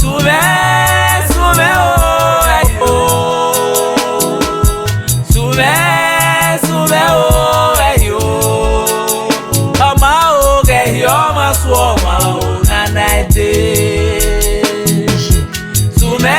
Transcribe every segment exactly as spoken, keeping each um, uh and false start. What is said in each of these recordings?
Sumẹ, sumẹ o, ẹyo. Sumẹ, sumẹ o, ẹyo. Ọma o, ghẹ hiọ ọmwa su ọmwa o, nana ẹde. Sumẹ.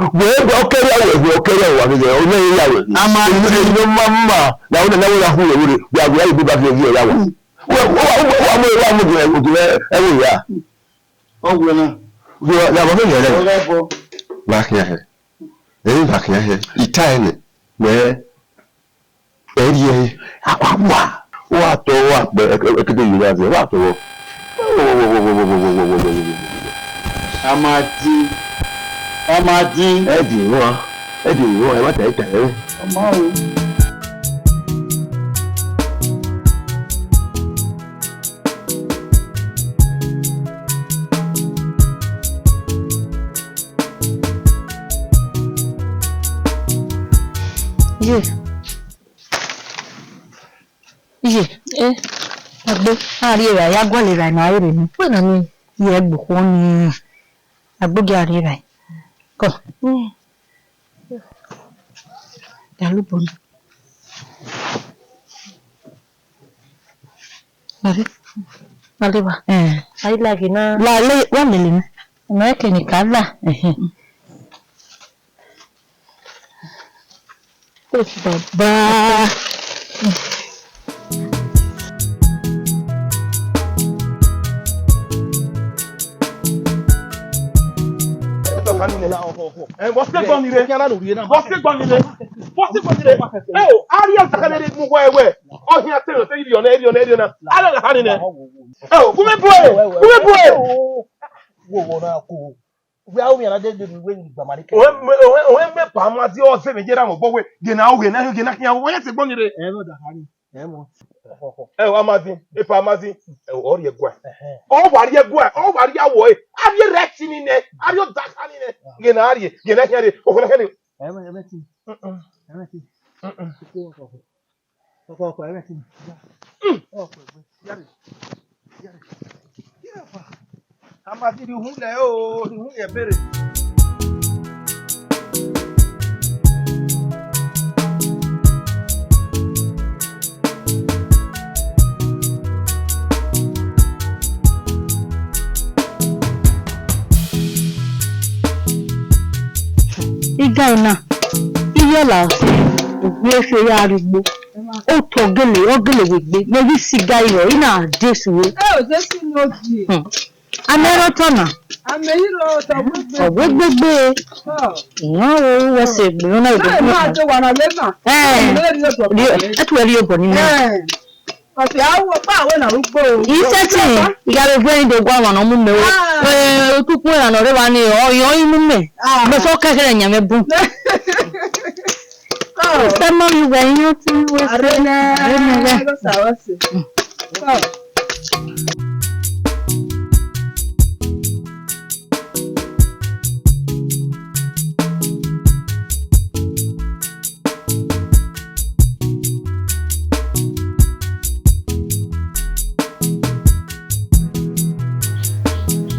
Wẹ, wẹ ọkẹrẹ wẹ, wẹ ọkẹrẹ wa gẹgẹ, ọ nẹ ya wẹ. A ma Ẹni, ẹni ma ma, na wẹ na wẹ na hu wẹ wẹ, ya wẹ, ya wẹ ba fi ya wa. Wẹ, wẹ, wẹ, wẹ, wẹ, wẹ, wẹ, wẹ, wẹ, ẹ wẹ ya. Ọ wẹ na. Wẹ, ya wẹ yẹrẹ. Ọ gha bọ. Wa khian hẹ. Ẹ i wa khian hẹ. Ita ẹnẹ. Wẹ, ẹ rhie ẹre, a wa wa, wa tọ, wa kpẹ, ẹ, ẹ, ẹkẹdẹ yìí ra zẹ, wa tọ. A ma di, a ma di. Ẹ di wọn, ẹ di wọn, ẹ ma ta ẹ ta ẹ. Ọmọ o. Ye. Iye, eh, agbo, a rri evbare, ya gualọ evbare ne a rre nẹ. Wẹ na miẹn? Ye, ẹgbokhuo ni, agbo gia rri evbare. Kọ. Mm. Ya lobọ na. Are. Aleba. Eh. Ai lagi na. La le, wa mele mẹ. Na ke ni ka la. Ehe. Oh, Baba. Ẹ, vbọ sẹ gbọn ni rre? Vbọ sẹ gbọn ni rre? Vbọ sẹ gbọn ni rre? Ẹ o, a rhie ọzakha ne rre mu wẹ wẹ. Ọ hian te rẹ, te iriọ nẹ, iriọ nẹ, iriọ nẹ. A rhie ọzakha ni nẹ. Ẹ o, gu mwẹ bu ẹre, gu mwẹ bu ẹre. Wo wo na ko. Wẹ a ru mẹ na de de wẹ ni gba ma ni kẹ. Ohe mẹ, ohe, ohe mẹ pa ma di ọ zẹ mẹ ye ra mọ bọ wẹ. Ghe na, ghe na, ghe na khian, wẹ ya sẹ gbọn ni rre. Ẹ, vbe ọzakha ni. Ẹ mọ. Ẹ o, Amadi, epa Amadi, ẹ o, ọ rhie ẹguae. Ẹhẹn. Ọ wa rhie ẹguae, ọ wa rhie awọ ẹre. A rhie rẹ ẹtin ni nẹ, a rhie ọdakha ni nẹ. Ghe na a rhie, ghe na khian rhie, okhuo na khian rhie. Ẹ mọ, ẹ mọ ẹtin. Mm-mm. Ẹ mọ ẹtin. Mm-mm. Ọkọ, ọkọ, ọkọ, ẹ mọ ẹtin. Mm. Ọkọ, ẹgbẹ. Yare. Yare. Yare, ọkọ. A ma ti rhie uhunmwu lẹ o, rhie uhunmwu ye ẹbere. Iga na, iyọla ọse, ugbẹn efe ya rhie ugbo. Otọ gele, ọ gele wegbe, ne ovbi siga irọ, I na de sẹ uwẹ. Ẹ o, Jesu ne ogie. Hmm. Amẹ rọ tọ na. Amẹ i rọ tọ gbegbe. Ọ wegbe gbe. Ọ. Ìyẹn wo wẹ sẹ egbe, ọ na egbe. Ẹ, ma do wa na lẹ na. Ẹ. Ẹ, ẹ tu ẹre obọ ni mẹ. Ẹ. Ọse a wo pa wẹ na rugbo. I sẹtin, I gha vbe guẹ ni do gua ọmwa ne ọ mu mẹ o. Ah. Ẹ, otukun ẹre ne ọ rre evba ni, ọ yọn i mu mẹ. Ah. Mẹ sẹ ọ kẹkẹrẹ yan mẹ bun. Oh. Sẹ ma vbe wẹ yan ti wẹ sẹ. Are nẹ, are nẹ wẹ. Ẹgọ sa wẹ sẹ. Oh.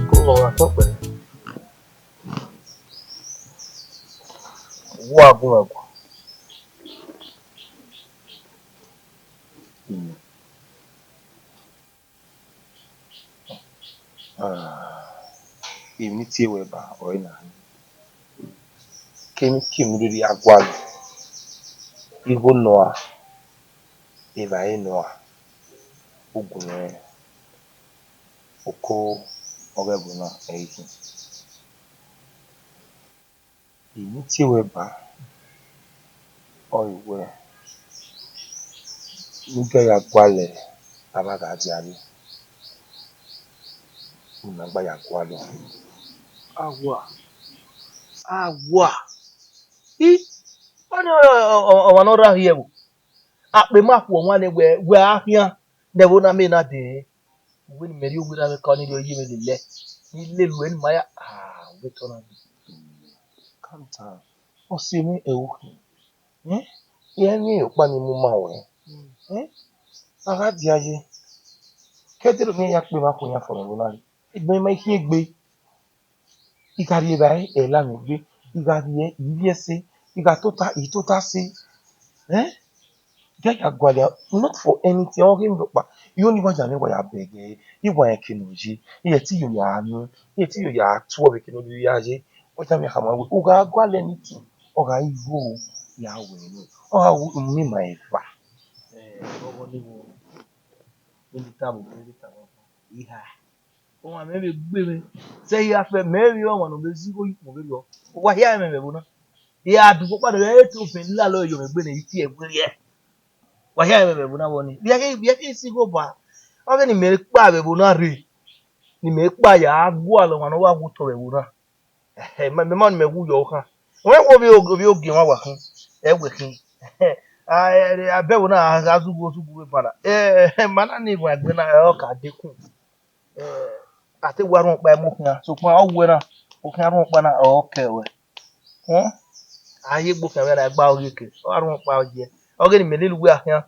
Kọ vbe ọmwa tọ kpẹẹ. Wa gu mwẹ guan. Ah, emwi ne I tie wẹ ba ọre na. Kemwi kemwi ne u rhirhi a gualọ, igho nọ a, evbare nọ a, u gu mwẹ rẹn, oko ọghe ẹvbo na ẹ i khin. Emwi ne I tie wẹ ba ọre wẹ, ne u ghẹ ya gualọ avbe a gha dia rre, u na gba ya gualọ. Awa, awa, i, ọnii ọre ọ-, ọ-, ọmwa ne ọ rre ahiẹvbo. Akpẹ ma khuọ ọmwa nẹ wẹ, wẹ a khian ne ẹvbo na mẹ na dẹ. Uwẹ ne imẹ rhie owa na vbe eka ọnii rhie ye mwẹ lele, ne I lele uwẹ ne ima ya, ah, u vbe tọ na. Calm down. Ọse mwẹ ẹre u khin. Eh? Irẹn miẹn ọkpa ni mu ma ruẹ. Eh? A gha dia ye. Ke ẹdẹ ne ọ miẹn ya kpe emwa khuo yan fọmọ ẹvbo na rre. Egbe ma i khian egbe. I gha rhie evbare, ẹ la mwẹ egbe. I gha rhie, I rhie ẹse. I gha tota, I tota ẹse. Eh? Ghẹ ya gualọ, not for anything, ọ ghe emwi rhọkpa. I ho ne I wa ya mwẹ, wa ya bẹghe, I wa rẹn eke ne ọ ye, I rẹn te I yo ya nu, I rẹn te I yo ya tuẹ vbe eke ne ọ ye ya ye. Ọ ya mwẹ khama wẹ, u gha gualọ anything, ọ gha igho ya wẹ nẹ, ọ gha ru emwi ma eva. Eh, ọghọ ni wo, ne I tama, ne I tama, iha. Ọmwa mwẹ vbe gbe mwẹ, zẹ hia fẹ, mẹ vbe ọmwa ne ọ vbe zẹ igho ye ukpọn vberriọ. Wa hia mwẹ vbe ẹvbo na. I gha dugbo kpa nẹ, ẹ te ovẹn lalọ yọ mwẹ egbe nẹ, I tie ẹre werriẹ. Wa hia mwẹ vbe ẹvbo na vbọ nii. Vbe ẹ ghi, vbe ẹ ghi si igho ba. Ọ ghe ne imẹ kpa vbe ẹvbo na rre, ne imẹ kpa ya gualọ ọmwa ne ọ wa wu otọ vbe ẹvbo na. Ẹhẹ, mẹ, mẹ ma ne imẹ wu yọ khan. Wẹ wo ovbi ogie, ovbi ogie mwa wa khin. Ẹ wẹ khin. A, ẹ, a bẹ ẹvbo na, a gha zugbo, zugbo vbe eba na. Ẹ, ẹ, ma na ni wa egbe na, ẹ, ọ ka dekun. Eh, a te wa rhuọn ọkpa mu okhian, sokpan ọ wẹ na, okhian rhuọn ọkpa na, ọ kẹ ruẹ. Eh? A ye gbe okhian vbe na gba oghian eke, ọ gha rhuọn ọkpa ọ ye. Ọ ghe ne imẹ lele uwẹ akhian,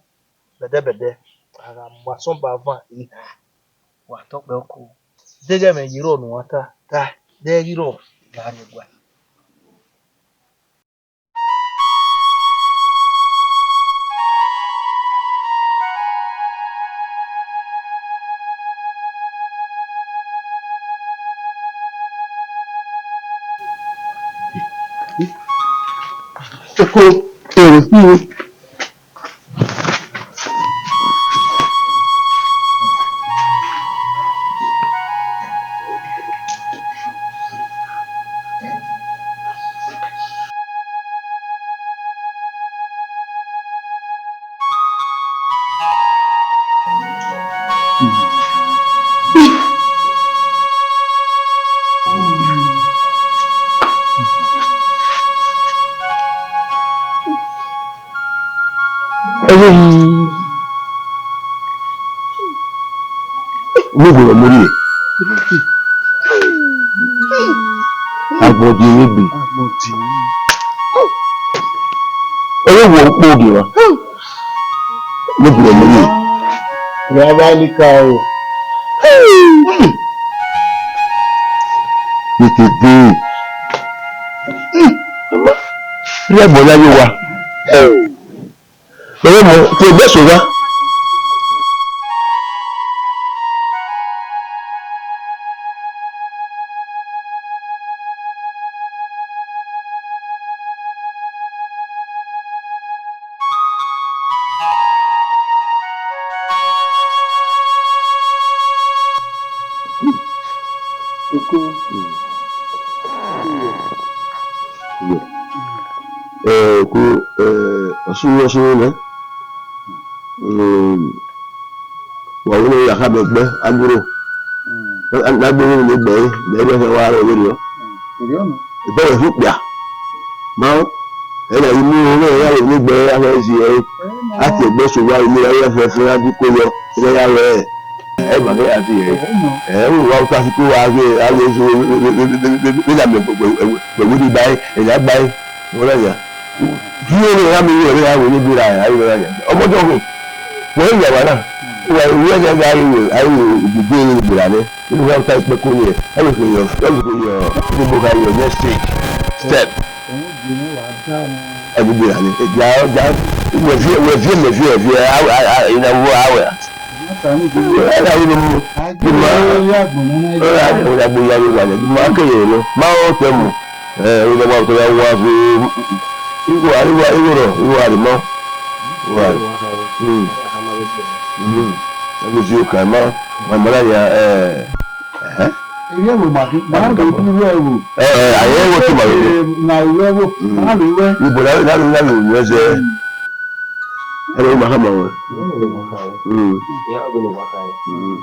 bẹdẹ bẹdẹ, a gha mu asọn ba van iha, wa tọ kpẹ ọko. Deghẹ ẹmwẹ ye rrọọ ne uwa ta, ta, deghẹ ghi rrọọ, gha rrie ẹguae. ko ere. Vbene uwẹ ọmọ rrie, agbọn die vbe egbe. Ọre wọ ukpo ogie mwa. Ne uwẹ ọmọ rrie. Ra vba lika o. Tete dee. Rhie ẹbọ na ye owa. Ọmọ, te egbe so gha. Oko. Eh, oko, eh, ọsẹ, ọsẹ nẹ. Mm. Wa wẹ ne ọ ya kha bẹgbe agbọn. Na gbe vbene egbe ẹre, mẹ i rẹn wa rọ vberriọ. Erriọ nọ. Ẹdẹ wẹ fi okpia. Ma, ẹ na ghi mu ẹ na ya vbe egbe ẹre, a ghẹ zi ẹre. A tie egbe so wa ru ẹ, a ghẹ fẹfẹ, a gu iko yọ, ẹ na ya rẹ. Ẹ ma ghẹ a tie ẹre. Ẹ, u wa ta fi ko wa ghe, a ghe so, vbe na mẹ wẹ wẹ ni ba ẹre, ẹ ya gba ẹre. Wẹ na ya. Gie ne a miẹn iyẹn vbe a wẹ ne egbe ra, a i vbe ra ya. Ọmọdé ọghe, wẹ ya wa na, wẹ wẹ ya gha ru, a ru igbegbe ne egbe ra nẹ. Inu wa ta ikpẹko ni, a vbe kpe yọ, a vbe kpe yọ, a vbe kpe yọ next stage, step. Ẹni egbe ra nẹ, ja, ja, wẹ viẹ, wẹ viẹ, mẹ viẹ, viẹ, a, a, a, ina wo a wẹ. Ẹ na ru ne mu, di ma, ẹ na ru ne agbo ya ye wa nẹ, di ma ke ye nọ, ma ọ tẹ mu. Eh, ẹ, ọ wa, ọ wa, igho, igho, igho rọ, igho a rre mọ. Igho a rre. Hmm. Hmm. Ẹ vbe zi oka ma, ma, ma na ya, eh, ẹhẹn. Ẹ i vbe ẹvbo ma khin, ma na do ru ẹvbo. Ẹ, ẹ, a ye ẹvbo te ma vbe. Ma ru ẹvbo, ma na do ru ẹvbo. Ibo na, na, na, na, na, na, na, ẹ vbe ma khama ruẹ. Hmm. Hmm.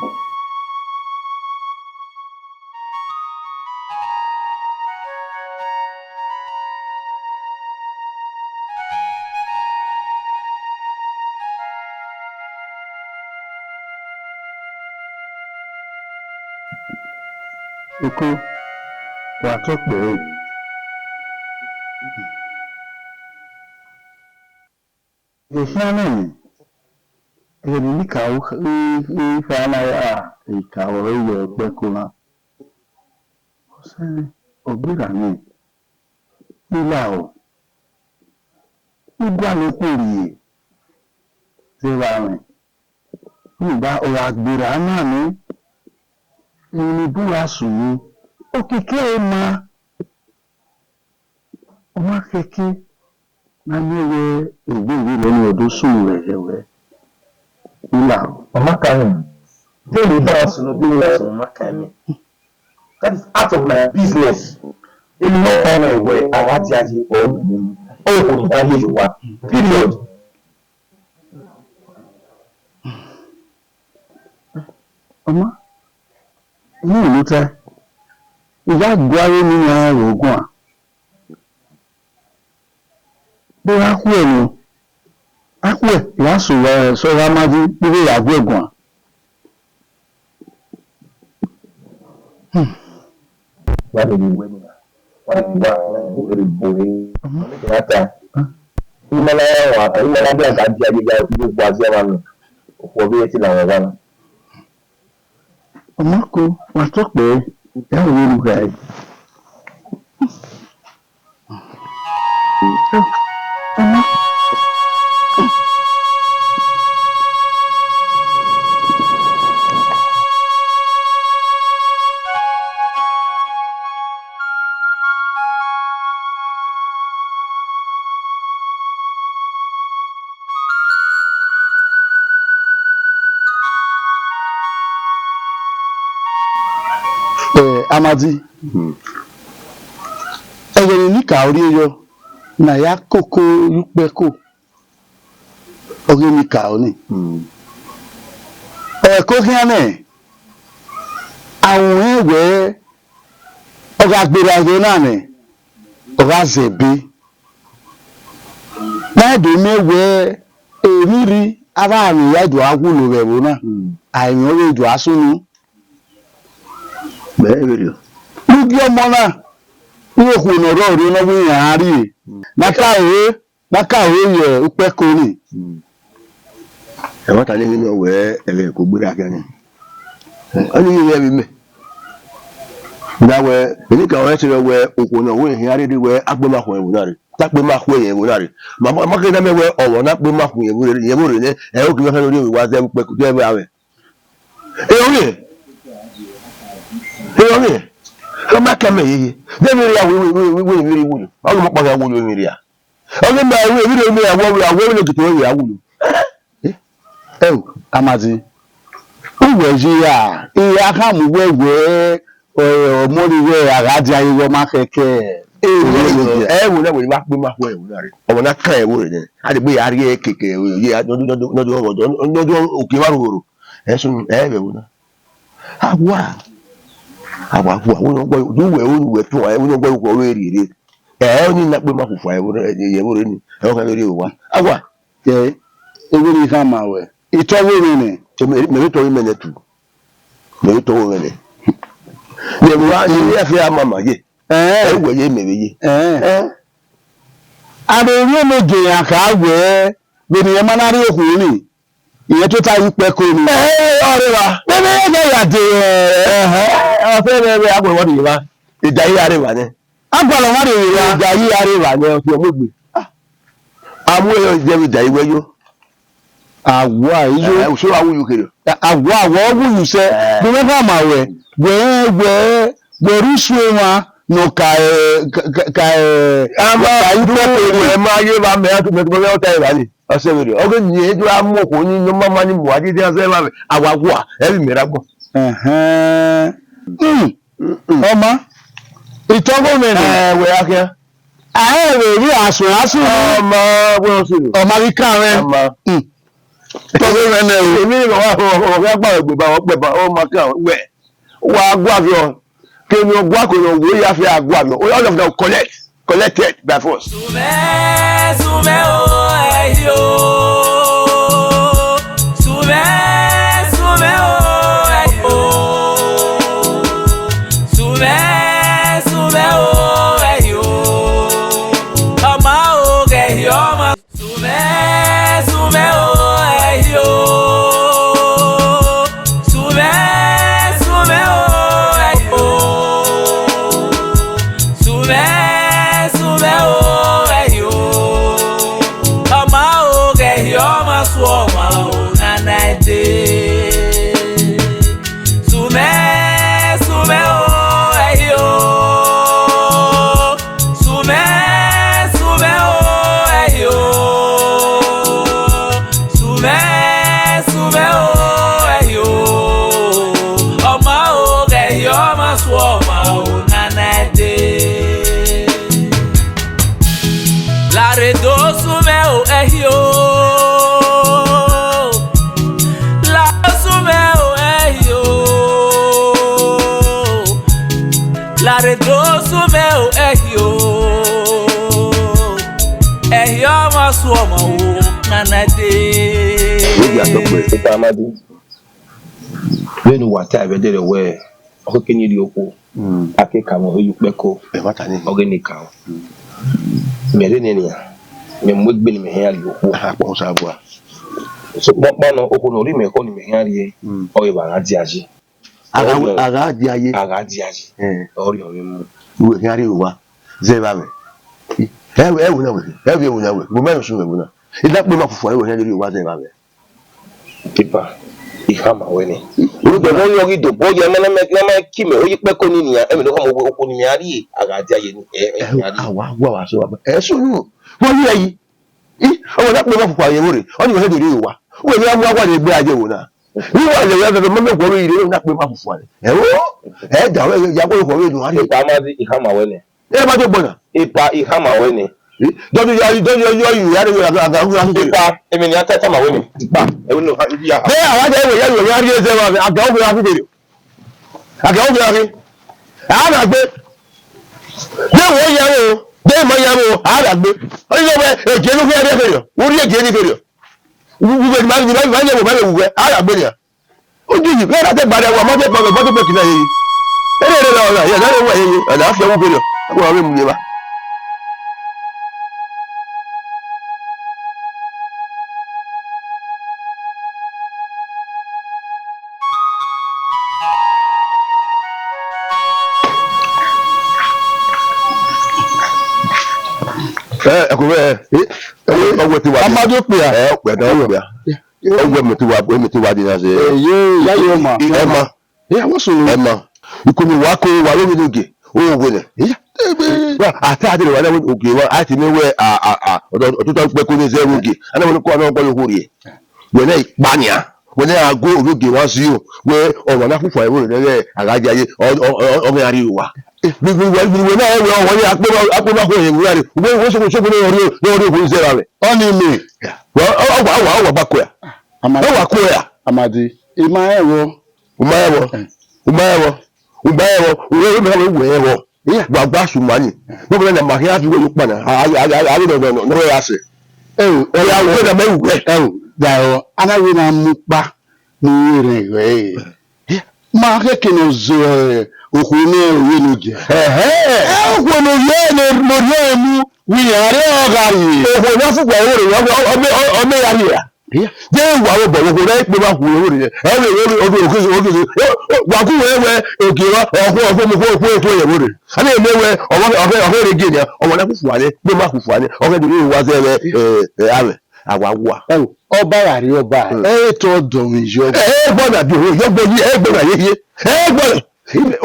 Oko, wa tọ kpẹre. Ekhian nẹ, ẹghẹ ne I ka, I, I, I kha na ya, I ka ọre ye ẹkpẹko na. Ọ sẹ, ọ gberra nẹ, I lahọ, I gualọ okhuo rrie, zẹ vbe amwẹ, rhunmwuda ọ gha gberra na nẹ, emwi ne I bu gha sunu, okiekie ẹre ma. Ọ ma khẹke ne a miẹn wẹ egbe vberriọ nii ọ do sunu vbe ẹghẹ ruẹ, I lahọ. Ọ ma ka mwẹ, de emwi ne I ba sunu, de emwi ne I sunu, ọ ma ka mwẹ. That is out of my business. Emwi ne ọ ka mwẹ wẹ a gha dia ye ọ, ọ kho ne I ba ye ye owa. Period. Ọ ma, ne I ru ne otọ, I ya gua vbene iran ru guan. Vbe a khuẹ nọ, a khuẹ, I gha sẹ uwa, sẹ ọghe ama yi, I vbe ya guẹ guan. Hmm. Wa lele uwẹ nian, wa lele uwa, wa lele uwẹ. Ọmọ. Ọmọ kẹrẹ ta. Ima na ya wa, ima na dia ka dia dia, ibo gua zẹ wa nọ. Okhuo vbe te na wa wa na. Ọmọ ko, wa tọ kpẹre, ẹ ru vbene u ghae. Eh, Amadi, ẹghẹ ne I ka rrie yọ, ne a ya koko ye ukpẹko, ọghe ne I ka ọnii. Ẹko khian nẹ, a rẹn wẹẹ, ọ gha gberra ẹghẹ na nẹ, ọ gha zẹ ebe. Ne a do miẹn wẹẹ, emwi rri avbe aro ya do a wulo vbe ẹvbo na, a emwi ọvbehe do a sunu. Mẹ vberriọ. Ne u gie ọmọ na, ne okhuo ne ọ rrọọ rre ne ọ wẹ iran rrie, ne a ka ore, ne a ka ore ye ukpẹko ni. Ẹmwata ni ghi nọ wẹẹ ẹghẹ ko gberra khian ni. Ọnii ghi mwẹ vbe imẹ. Da wẹẹ, emwi ka ọnrẹn sẹ wẹẹ okhuo ne ọ wẹ iran rrie wẹẹ a gbe ma khuẹn ẹvbo na rre. Ta kpe ma khuẹn ẹvbo na rre. Ma, ma, ma keghi na miẹn wẹẹ ọmwa na kpe ma khuẹn ẹvbo rre, ẹvbo rre nẹ, ẹ i ghi vbe khian ne ọ rrie vbe uwa zẹ vbe ukpẹko, zẹ vbe avẹ. Erriọ ọnii, erriọ ọnii, ọ ma ka mẹ yeye. De emwi rria wẹ, wẹ, wẹ, wẹ, wẹ emwi rria wẹ. Ọ ghi ma ọkpa gha wẹ emwi rria. Ọ ghi ma wẹ emwi rria, emwi rria wẹ, wẹ, wẹ, wẹ, ne ọ ghi to wẹ, wẹ, a wẹ. Ẹo, Amadi, uwẹ yi ra, I ra khama uwẹ wẹẹ, ọ, ọmọ ni wẹ a gha dia ye, ọ ma khẹkẹ. Ẹ, ẹ, ẹ, ẹvbo na wẹ ne I wa kpe ma khuẹn ẹvbo na rre. Ọmwa na kan ẹvbo rre nẹ, a degbe ya rrie keke, ye, nọdu, nọdu, nọdu, nọdu, nọdu, oke vbe aro roro. Ẹsunu, ẹ vbe ẹvbo na. A wa, a wa, a wa, wẹ ne ọ gbe, du wẹ, wẹ ne uwẹ tuẹn, wẹ ne ọ gbe, wẹ rhie rre. Ẹ, ọnii na kpe ma fufu ẹvbo rre, ẹvbo rre ni, ẹ, ọ kha vbe rrie owa. A wa. Ẹ, ewẹ ne I khama wẹ, I tọghe mwẹ nẹ. Mẹ, mẹ vbe tọghe mwẹ nẹ tu. Mẹ vbe tọghe mwẹ nẹ. Yẹ vbe wa, yẹ vbe ya fi a mama ye. Ẹn. Ẹ wẹ ye, mẹ vbe ye. Ẹn. Ẹn. A vbe rhie ne gie iran kha wẹẹ, vbene irẹn ma na rrie okhuo ni, irẹn tota ye ukpẹko ni. Ẹn, ọ rre evba. Vbene irẹn ya de, ẹhẹn, ọ fẹ vbe, vbe a gualọ ọmwa rrie evba. Edayi a rre evba nẹ. A gualọ ọmwa rrie evba. Edayi a rre evba nẹ, ọ khian mu egbe. A mu ẹre zẹ vbe Edayi wẹ yo. A wa yo. Ẹ, usu a wu yu kherriọ. A wa, wa wu yu sẹ. Ẹ. Vbe mwẹ khama wẹ, wẹ, wẹ, wẹ rre usu emwa ne ọ ka, ẹ, ka, ka, ka, ẹ, ama ka ukpẹko rre. Wẹ ma ye evba mẹ, a tu mẹ, tu mẹ, ọ ta evba ni. Ọ sẹ vberriọ. Ọ ghe ni e do a mu okhuo ni, ne ọ ma ma ni mu a dede a zẹ evba mẹ. A wa wa, ẹ vbe mẹ rre agbọn. Ẹhẹn. Hmm. Mm-mm. Ọ ma, I tọghe mwẹ nẹ. Ẹ, wẹ a khian. A i vbe rhie asun asun. Ọ ma, wẹ ọ sẹ nẹ. Ọ ma ghi kan mwẹ. Ọ ma. Hmm. Tọghe mwẹ nẹ o. Emwi ne ọ wa, ọ, ọ, ọ gha gba egbe ba, ọ kpẹ ba, ọ ma kan wẹ. Wa gua viọ. Kevbe ọ gua ko nọ, wẹ ya fi a gua viọ. All of them collect, collected by force. Sumẹ, sumẹ o, ẹ yo. Sumẹ, sumẹ o, ẹ yo. Sumẹ, sumẹ o, ẹ yo. Ọmọ o, ghẹ hiọ ọmọ. Sumẹ, sumẹ o, ẹ yo. Sumẹ, sumẹ o, ẹ yo. Sumẹ, sumẹ o, ẹ yo. Ọmọ o, ghẹ hiọ ọmọ, suọ ọmọ o, nana ẹdẹ. Sumẹ, sumẹ o, ẹ yo. Sumẹ, sumẹ o, ẹ yo. Sumẹ, sumẹ o, ẹ yo. Ọmọ o, ghẹ hiọ ọmọ, suọ ọmọ o, nana ẹdẹ. Lare do sumẹ o, ẹ yo. Lare sumẹ o, ẹ yo. Lare do sumẹ o, ẹ yo. Ẹ yo, ọmọ su ọmọ o, nana de. Wẹ gia tọkpẹ. Ipa Amadi. Vbene uwa ta ẹvbo ẹdẹrẹ wẹẹ, ọ keke ni rhie okhuo, a ke ka mwẹ ọre ye ukpẹko, ẹmwata ni, ọ ghe ne I ka. Mẹ rre nene nian, mẹ mu egbe ne mẹ hia rhie okhuo. Akpọ sa gua. Sokpan ọkpa nọ, okhuo ne ọ rhie mẹ ekhọe ne mẹ hia rhie, ọ ghi vbe a gha dia ye. A gha, a gha dia ye. A gha dia ye. Ọ rhie ọmwẹ mu. Uwẹ hia rhie owa zẹ vbe avbe. Ẹ, ẹ wẹ na wẹ, ẹ vbe wẹ na wẹ, gu mẹ rhie osun vbe ẹvbo na. I na kpe ma fufua, ẹ wẹ hia rhie owa zẹ vbe avbe. Ipa, I khama wẹ nẹ. Orhunmwuda ne ọ ghi do bọ ya, ma na ma ki mẹ, ọ ye ikpẹko ni nian, ẹmwẹ ne ọ khama wẹ okhuo ne imẹ a rhie, a gha dia ye ni, ẹ, ẹ, a wa, wa, wa, so, ẹ, so, no. Wẹ ye yi. I, ọ wẹ na kpe ma fufua ye vbore, ọ ni wẹ hẹ do rhie owa. Wẹ ne a mu awa ne egbe a ye vbo na. Iwa lẹ wẹ vẹ, mẹ, mẹ guọghọ ire na kpe ma fufua nẹ. Ẹ o, ẹ da wẹ ya guọghọ vbe nu a rhie. Epa ma di ihama wẹ nẹ. Ẹ ma do gbọna. Epa ihama wẹ nẹ. Dọdọ ya, dọdọ ya, ya, ya, ya, ya, ya, ya, ya. Epa, emwi ne a ta tama wẹ nẹ. Epa. Ẹ wẹ no, ya. Ẹ, a wa da wẹ ya, ya, ya rhie zẹ vbe, a ga wẹ a fi dere. A ga wẹ a fi. A na gbe. De wẹ ya ro, de ma ya ro, a na gbe. Ọ ni wẹ, e je nu fi a rhie kere. Wo rhie je ni kere. Uwẹ ma, ma, ma, ma, ma, ma, uwẹ, a ya gbe nia. Ojuyi, vbe erha te gba rre, wa ma te kpa, ma te kpa kina yeye. Ere, ere, ere, ọna, ya, ya, wa yeye, ọna, a fi ọghe ughe rriọ, a wa vbe mu ye evba. Ẹ, ẹ kò vẹ, ẹ, ẹ, ọwẹ ti wa. Amadi okpia. Ẹ, okpia, okpia. Ọwẹ mi ti wa, mi ti wa di na se. Eye, ya yo ma. Ẹ ma. Ẹ, wọ́n sọ̀rọ̀. Ẹ ma. Ikunu wa ko wa lórí lóge. O wẹ nẹ. Iya. Wa, a ta de wa na wẹ oge wa, a ti mi wẹ, a, a, a, ọdọ, ọdọ tó ń pẹ́ kó ní zẹ oge. A na wẹ kó a na gbọ́ lóko rẹ̀. Wẹ nẹ ikpania. Wẹ nẹ a go oge wa si o. Wẹ ọmọ na fufu ẹwọ rẹ, a ga jaye, ọ, ọ, ọ, ọ, ọ, gẹ a ri wa. Bi, bi, wẹ, bi, wẹ na, wẹ, ọ, wẹ, a kpe ma, a kpe ma ko ye wẹ a ri. Wẹ, wẹ, soko, soko, ne ọ ri, ne ọ ri, wẹ zẹ ra wẹ. Ọ ni mi. Wẹ, ọ, ọ, wa, wa, wa ba ko ya. Amadi. Ọ wa ko ya. Amadi. Ima ẹvbo. Uma ẹvbo. Eh. Uma ẹvbo. Uma ẹvbo. Uwẹ, uwẹ, uwẹ, uwẹ ẹvbo. Iya. Wa gba suma ni. Gbogbo na ma khian fi wẹ yo kpana. A, a, a, a, a, no, no, no, no, ya se. Ẹo, ọ ya wẹ na mẹ wẹ. Ẹo, da ọ, a na wẹ na mu kpa ne u rẹn ghẹ. Ma khẹke ne ọ zẹ okhuo ne ovbi ẹ ne ogie. Ẹhẹ. Ẹ okhuo ne ovbi ẹ ne, ne orhiọn mu, wẹ iran re ọ gha rrie. Okhuo ne ọ fugbe ẹvbo rre, ọ, ọ, ọ, ọ, ọ mẹ ya rrie ra. Iya. De wa vbe obọ, okhuo ne ọ i kpe ma khuo ẹvbo rre. Ẹ vbe, ẹ vbe, ọ vbe, okhuo, okhuo, wa gu wẹ wẹ, ogie ra, ọkhuo, ọkhuo, ọkhuo, ọkhuo, ọkhuo ẹvbo rre. A na mẹ wẹ, ọ vbe, ọ vbe, ọ vbe re gie nia, ọmwa na khufu ane, gbe ma khufu ane, ọ vbe do wa zẹ vbe, ẹ, ẹ, avbe, a wa wa. Ẹo, ọba gha rrie ọba, Hmm. Ẹ i te ọdọ mwẹ yọ. Ẹ, ẹ, gbọna bi oho, yọ gbọ yi, ẹ, gbọna ye ye. Ẹ, gbọna.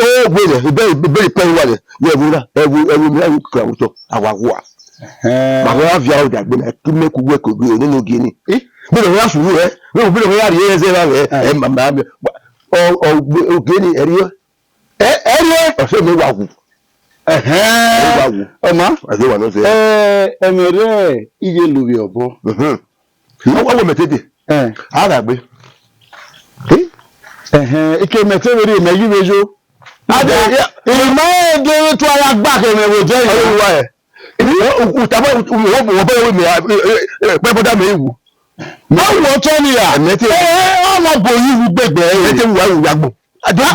O, wẹ nẹ, ebe, ebe, ebe, pẹ wa nẹ, wẹ vbo na, ẹ vbo, ẹ vbo mi na kra otọ, a wa wa. Ẹhẹn. Ma wa via odagbe na, ku mẹ ku wẹ ko gbe, ne no gie ni. Eh? Bi nọ ya sunu ẹ, bi nọ ya rrie ẹzẹ ra ẹ, ẹ, ma, ma, ọ, ọ, ogie ni, ẹ rrie. Ẹ, ẹ rrie. Ọ sẹ mẹ wa wu. Ẹhẹn. Ẹ wa wu. Ọ ma? Ẹ wa nọ sẹ. Ẹ, ẹmwẹ rẹ iye lovbiẹ obọ. Mhm. Ọ wa wẹ mẹ te dee. Ẹ. A gha gbe. Ẹhẹn, ike mẹ te vbe rhie mẹ ghi vbe yo. Ade, ya. Ima e de vbe tu aya gba kẹ mẹ vbe odẹ ya. Ọ wa ẹ. U, u, u tama, u, u, u, u, u, u, u, u, pẹpẹ da mẹ wu. Ọ wọ otọ ni ya. Ẹmẹ te. Ẹ, ẹ, ọ ma bo yi wu gbẹgbẹ. Ẹmẹ te wa wu ya gbọn. Awa.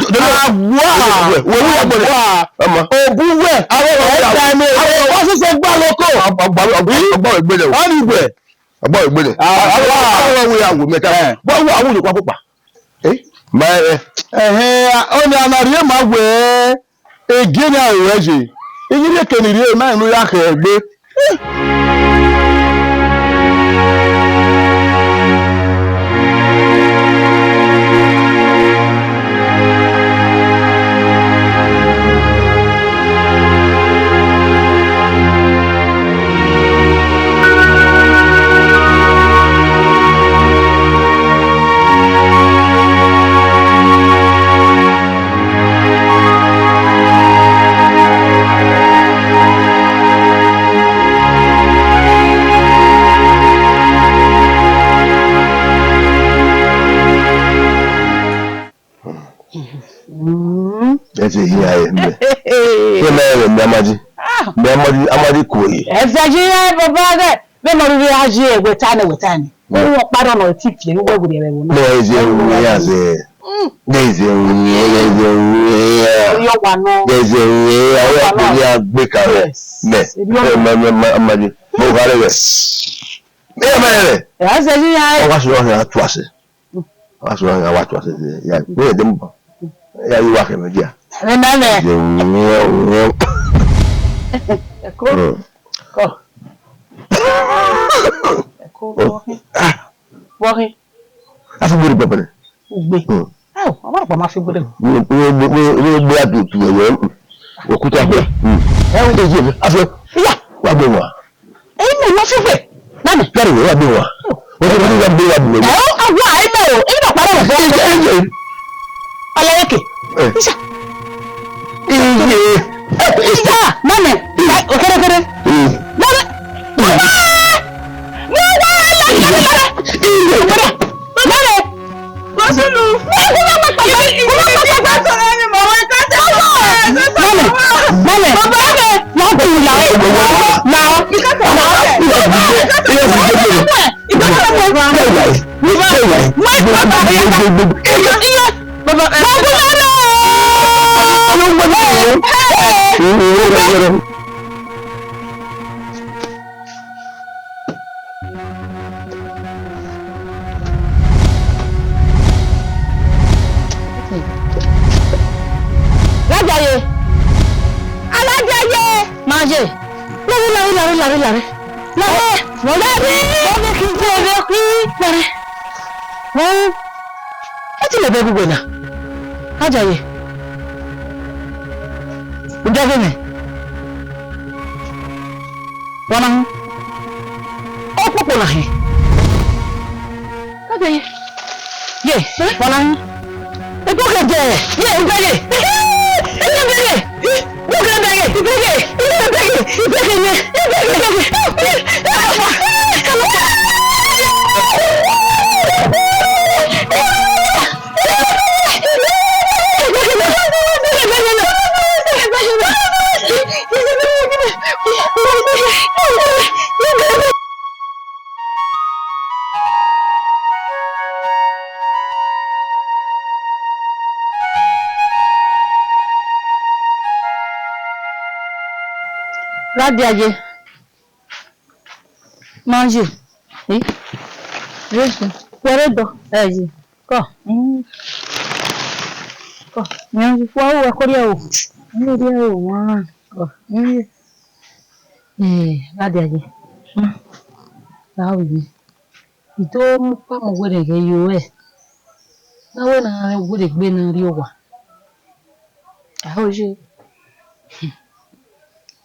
Wẹ wu ya gbọn. Awa. Ọmọ. Obu wẹ. Awa, awa, awa. Ọsẹsẹ gba loko. Ọgbà, ọgbà, ọgbà ẹgbẹ rẹ. Ọ ni wẹ. Ọgbọ egbe nẹ. Ah, ah, ah, ah, ah, wẹ ya wo mẹ ta. Eh. Wẹ, wẹ, a wo yo kpa kpa. Eh? Ma, eh. Ẹhẹn, ọ ni a na rhie ma wẹ, e gie ne a ru ẹre ye. I ghi rhie eke ni rhie, ma rẹn ne u ya khẹ egbe. Ẹsẹ yìí ayẹ mẹ. Ṣé mẹ rẹ mẹ amadi? Ah. Mẹ amadi, amadi kò yìí. Ẹsẹ yìí ayẹ bàbá rẹ. Mẹ mọ rírì ayé ẹwẹ ta ni, ẹwẹ ta ni. Wẹ wọn parọ nọ ti fi ẹnu wẹ wẹrẹ ẹwẹ wọ náà. Mẹ ẹsẹ wẹ ya sẹ. Mm. Mẹ ẹsẹ wẹ, mẹ ẹsẹ wẹ ya. Yọ wà nọ. Mẹ ẹsẹ wẹ ya, wẹ kò ní agbé kalẹ̀. Yes. Mẹ. Mẹ, mẹ, mẹ, mẹ, amadi. Mo kà rẹ wẹ. Mẹ, mẹ rẹ. Ẹsẹ yìí ayẹ. Ọwọ́ sọ̀rọ̀ yẹn á tú àṣẹ. Wa sọ ya wa tọ sẹ ya. Wẹ de mọ. Ya yi wa kẹ mẹ dia. Ẹ na mẹ. Ẹko. Ẹko. Ẹko. Wọhin. Wọhin. A fi gbere pẹpẹrẹ. Ugbe. Ẹ o, a ma rọ pa ma fi gbere. Wẹ, wẹ, wẹ, wẹ, wẹ, wẹ, a do tu ẹwẹ. Okuta. Ẹ o. Ẹ jẹ, a fi. Ya. Wa gbẹ wa. Ẹ, mi ma fi gbẹ. Nani? Nani wẹ wa gbẹ wa? Wẹ wa gbẹ wa gbẹ wa. Ẹ o, a Wa, ẹ mẹ o, ẹ mẹ ọkpa rẹ vbọ. Iye, iye. Ọlọrẹke. Eh. Isa. Iye. Isa, mama. Okere, okere. Eh. Mama. Mama. Mama. Mama. Mama. Ladiaye! Aladiaye! Ma ye! Lare, lare, lare, lare, lare! Lare! Lare! Lare! Lare! Lare! Ẹ ti lele ẹghẹ uwẹ na. Ajayi. Uja vbe mwẹ. Wa na hu. Ọ kpokpo na hin. Ajayi. Ye, wa na hu. Ebo kẹdẹ. Ye, ibẹghe. Ibẹghe. Ladiaye. Ma ye. Eh? Jesu. Wẹ rre dọ. Ẹ ye. Kọ. Mm. Kọ. Yan ye. Wa ru ẹko rriọ o. Ẹ rriọ o, wa. Kọ. Mm. Eh, Ladiaye. Mm. La ru mwẹ. I do mu ukpa mu werrieghe ye ruẹ. Na wẹ ne a rẹn werriegbe ne a rrie owa. Aho ye.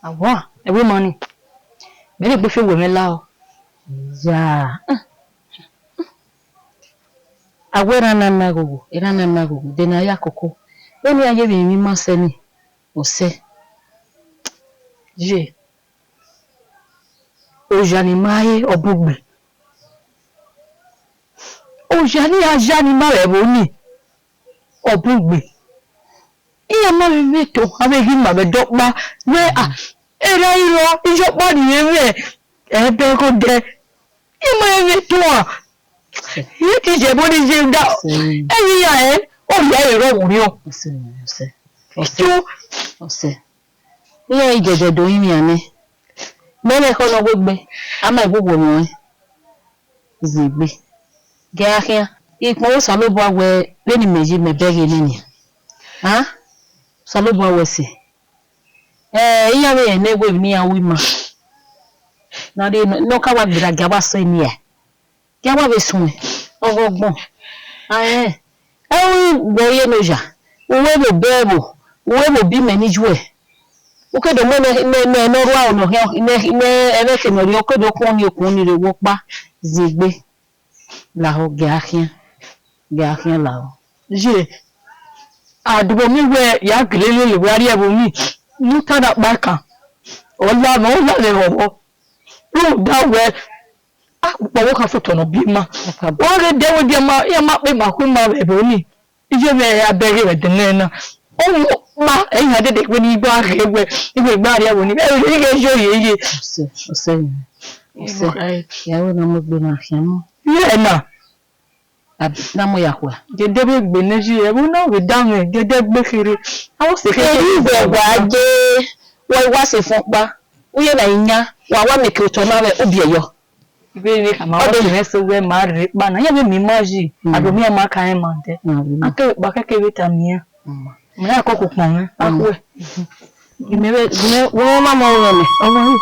Awa, ẹvbo ima nii. Mẹ rhie egbe fi owẹ mwẹ la o. Ya. A wẹ erhan na na ghogho, erhan na na ghogho, de ne a ya koko. Vbene iran ye vbe emwi ima sẹ nii, ọ sẹ. Ye. Oya ne ima re, ọ bun gbe. Oya ne iran ya ne ima vbe ẹvbo nii, ọ bun gbe. Iran ma vbe mwẹ eto, a vbe ghi ma vbe ẹdẹ ọkpa, wẹ, a, erha i rrọọ, iye ọkpa ne irẹn mwẹ, ẹbẹ ghodẹ. Iran ma vbe mwẹ eto a. Iye ti je ẹbọ ni ye da. Ẹre iran rẹn, ọ ya ẹre rrọọ vbe orhiọn. Ọsẹ, ọsẹ. Iran i jẹjẹ do rinmwian nẹ. Mẹ vbe ẹkhọ ne ọ wegbe, a ma i vbe uwu ọmwa ẹn. Zẹ egbe. Gie a khian, ikpọnmwẹ Osanobua wẹ vbene imẹ ye mẹ bẹghe nene nian. A? Osanobua wẹ sẹ. Ẹ, iran vbe rẹn ne wẹ emwi ne iran ru ima. Ne a rhie nọ, ne ọ ka wa gberra gie a wa sẹ eni ẹre. Gie a wa vbe suẹn, ọghọgbọn. Aẹn, ẹ ru wẹ ọ ye ne oya, u wẹ vbe obọ ẹvbo, u wẹ vbe obọ imẹ ni yuẹ. U ke do mu nẹ, nẹ, nẹ, ne ọ rua aro ne ọ khian, nẹ, nẹ, ẹmwẹ ke ne ọ rhie, u ke do khuọnmwi okhuọnmwi rre owa ọkpa, zẹ egbe. Lahọ, gie a khian, gie a khian lahọ. Ye, a dugbo miẹn wẹ ya gele lele wẹ a rrie ẹvbo nii, ne u ta na kpa ẹkan, ọ la mwẹ, ọ la mwẹ họhọ. Rhunmwuda wẹ, akpukpọ ọvbokhan fotọ ne ọ biẹ ima. Ọ ghe dẹ wẹ diẹ ma, iran ma kpe ma khu ima vbe ẹvbo nii. Iye mwẹ a bẹghe vbe ẹdẹ nẹ na. Ọ mu ọkpa, ẹ i yan dede wẹ ne I gba ghe wẹ, I wẹ I gba rrie ẹvbo nii, ẹ i ghe yo ye ye. Ọsẹ, ọsẹ, ọsẹ. Ẹ, ya wẹ ne a mu egbe na khian nọ. Iye na. Abi, na mu ya khua. Gẹdẹ vbe egbe ne yi, ẹvbo na vbe da mwẹ, gẹdẹ gbe kherhe. A wo se kherhe. Eri vbe wa je, wa, wa se fọn kpa. U ye na iyan, wa, wa mẹ ke otọ na vbe ubiẹ yọ. Vbene khama ọ de mwẹ sẹ wẹ ma rre kpa na, iran vbe miẹn ima yi, mm, a do miẹn ma ka rẹn ma dẹ. Mm. A kevbe kpa kẹkẹ vbe tama iran. Mm. Mẹ na koko ukpọn mwẹ, a khuẹ. Imẹ vbe, imẹ, wẹ ma mọ ọmọ mẹ. Ọmọ yi.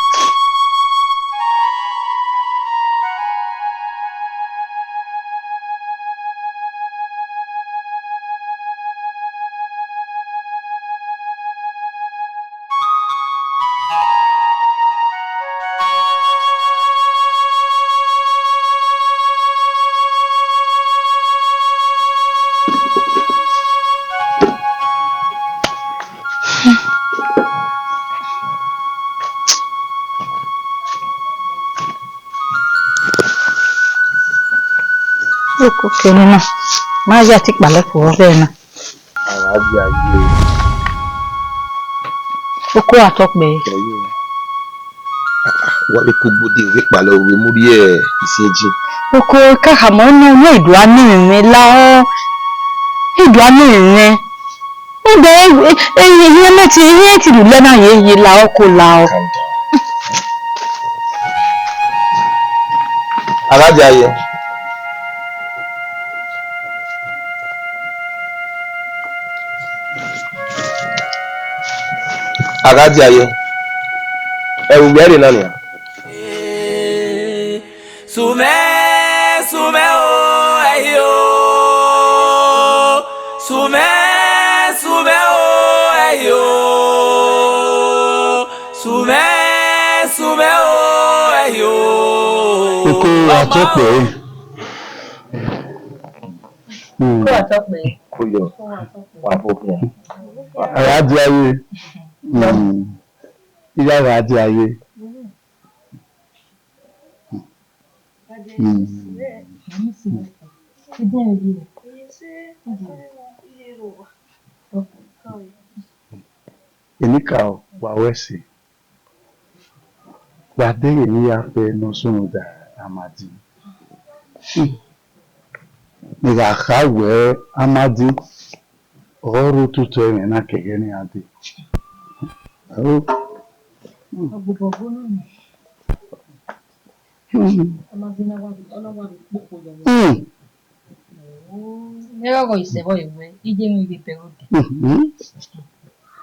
Okere na, ma ya te ikpalẹ kuvbọ vbe na. Awa dia ye. Oko a tọ kpẹre. Ẹyẹ. Wa vbe kugbo de vbe kpalẹ, u vbe mu rhie isiẹnjin. Oko ka khama nọ, ne I do a nọ ẹmwẹ la ọ. I do a nọ ẹmwẹ. Ugbẹ ehiẹn mẹ ti, ehiẹn ti rhulẹ na ye, ye la ọ ko la ọ. Calm down. A gha dia ye. A gha dia ye. Ẹ vbe uwẹ rre na nian. Sumẹ, sumẹ o, ẹhi o. Sumẹ, sumẹ o, ẹhi o. Sumẹ, sumẹ o, ẹhi o. Oko a tọ kpẹre. Hmm. Oko a tọ kpẹre. Koyọ. Wa fo khian. A gha dia ye. Hmm. I ya gha dia ye. Hmm. Enikaro, wa ru ẹse. Wa deghẹ emwi ya fẹ ne ọ sunu da Amadi. Mẹ gha kha wẹ Amadi, ọ rre ototọ ẹmwẹ na ke ẹghẹ ne iran dee. Aro. Ọgbobọ ọgbo nọ nẹ. Hmm. Amadi na wa, ọ na wa vbe kpokpo yọ. Hmm. Ne ghọghọ isẹ vbọ ye wẹ, I ye emwi vbe bẹghe odẹ. Mhm.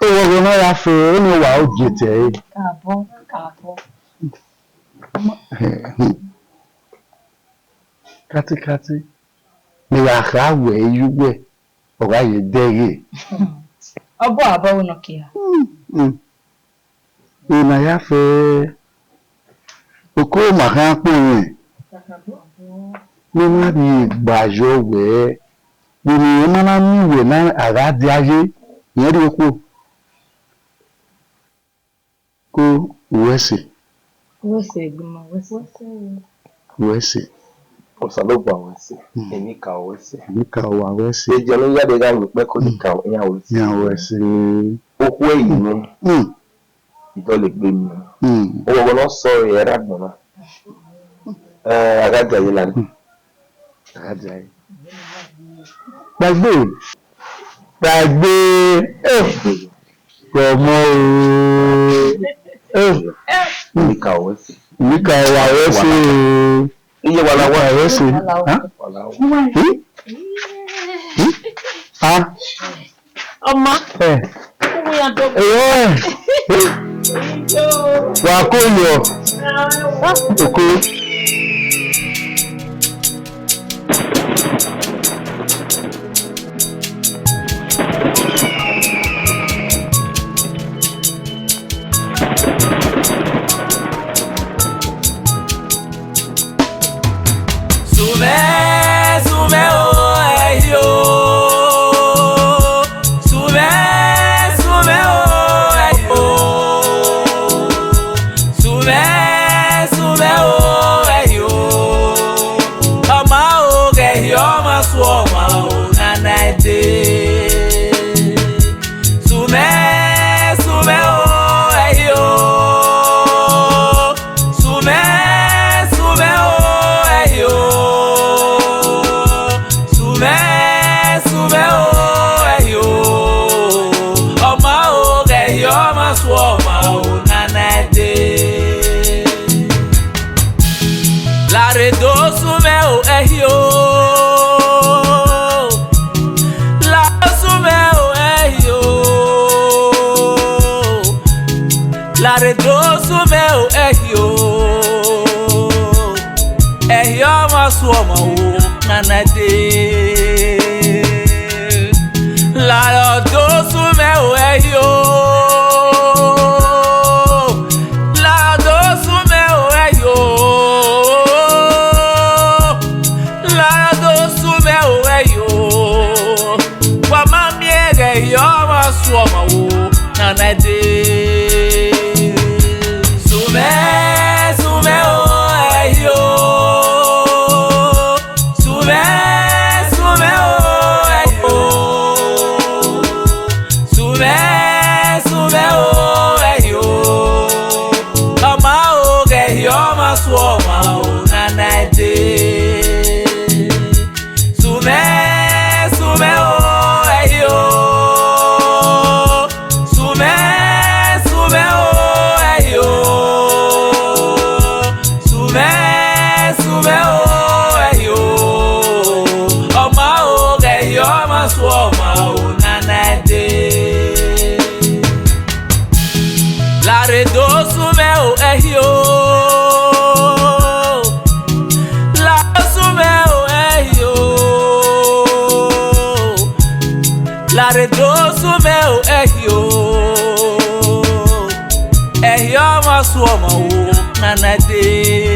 Oghọghọ ne ọ ya fe, ọ ne wa ogie te ẹre. Kaabọ, kaabọ. Katikati, mẹ gha kha wẹ ye uwẹ, ọ gha ye dẹghe. Ọ bọ abọ vbe nọ kia. Mm, mm. Ena ya fẹ, oko ma khan kpo rẹn. Ne ma rhie gba yọ wẹ, vbene irẹn ma na miẹn uwẹ na a gha dia ye, irẹn rhie okhuo. Ko wẹ ẹse. Wẹ ẹse, ẹgbẹma wẹ ẹse. Wẹ ẹse. Osanobua wẹ ẹse. Hmm. Enikaro wẹ ẹse. Enikaro wa wẹ ẹse. Egiẹn ne u ya dee gha yin ukpẹ ko, hmm, enikaro iran wẹ ẹse. Iran wẹ ẹse. Okhuo ẹre unu. Hmm. Idọlegbe unu. Hmm. Oghọghọ ne ọ sẹ ọre ẹre agbọn na. Eh, a gha dia ye lare. Hmm. A gha dia ye. Kpaegbe. Kpaegbe. Eh. Kọmọ o. Eh. Enikaro wẹ ẹse. Enikaro wa wẹ ẹse o. Iye wa la wa. Wa wẹ ẹse. Ha? Wa la wa. Hmm? Hmm? Ha? Ọma. Eh. Uwu ya do. Eh. Wa ko yọ. Oko. Sumẹ, sumẹ o, ẹhi o. Sumẹ, sumẹ o, ẹhi o. Sumẹ, sumẹ o, ẹhi o. Ọma o, ghẹ ẹhi ọmwa su ọmwa o, nana ẹdẹ. Sumẹ, sumẹ o, ẹhi o. Sumẹ, sumẹ o, ẹhi o. Sumẹ, sumẹ o, ẹhi o. Ọma o, ghẹ ẹhi ọmwa su ọmwa o, nana ẹdẹ. Lare do sumẹ o, ẹhi o. Lare do sumẹ o, ẹhi o. Lare do sumẹ o, ẹhi o. Ẹhi ọmwa su ọmwa o, nana ẹdẹ. Lare do sumẹ o, ẹhi o. Lare do sumẹ o, ẹhi o. Lare do sumẹ o, ẹhi o. Wa ma miẹn ghẹ ẹhi ọmwa su ọmwa o, nana ẹdẹ. Sumẹ, sumẹ o, ẹhi o. Sumẹ, Larre do sunu mwẹ o, Ẹhi o. Ẹhi ọmwa sunu ọmwa o, nana dee.